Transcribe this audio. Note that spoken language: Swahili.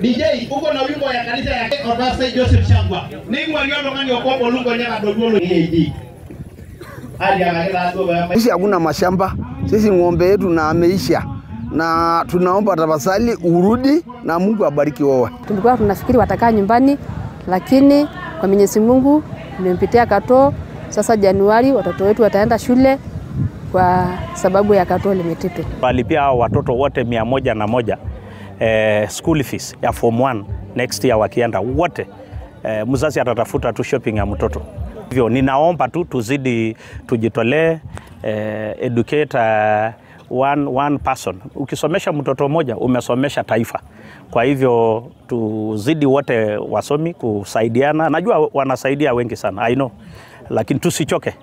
DJ uko na wimbo ya kanisa ya Orpasai Joseph Shangwa. Ningwa oltung'ani okobo lungo adoduolo AIG. Sisi hakuna mashamba, sisi ng'ombe yetu na ameisha, na tunaomba tafadhali urudi na Mungu abariki wewe. Tulikuwa tunafikiri watakaa nyumbani, lakini kwa Mwenyezi Mungu nimempitia Katoo. Sasa Januari watoto wetu wataenda shule kwa sababu ya Katoo Lemetepe. Walipia hao watoto wote 101 school fees ya form 1 next year wakienda wote. Mzazi atatafuta tu shopping ya mtoto. Hivyo ninaomba tu tuzidi tujitolee, educate one person. Ukisomesha mtoto mmoja umesomesha taifa. Kwa hivyo tuzidi wote wasomi kusaidiana. Najua wanasaidia wengi sana, I know. Lakini tusichoke.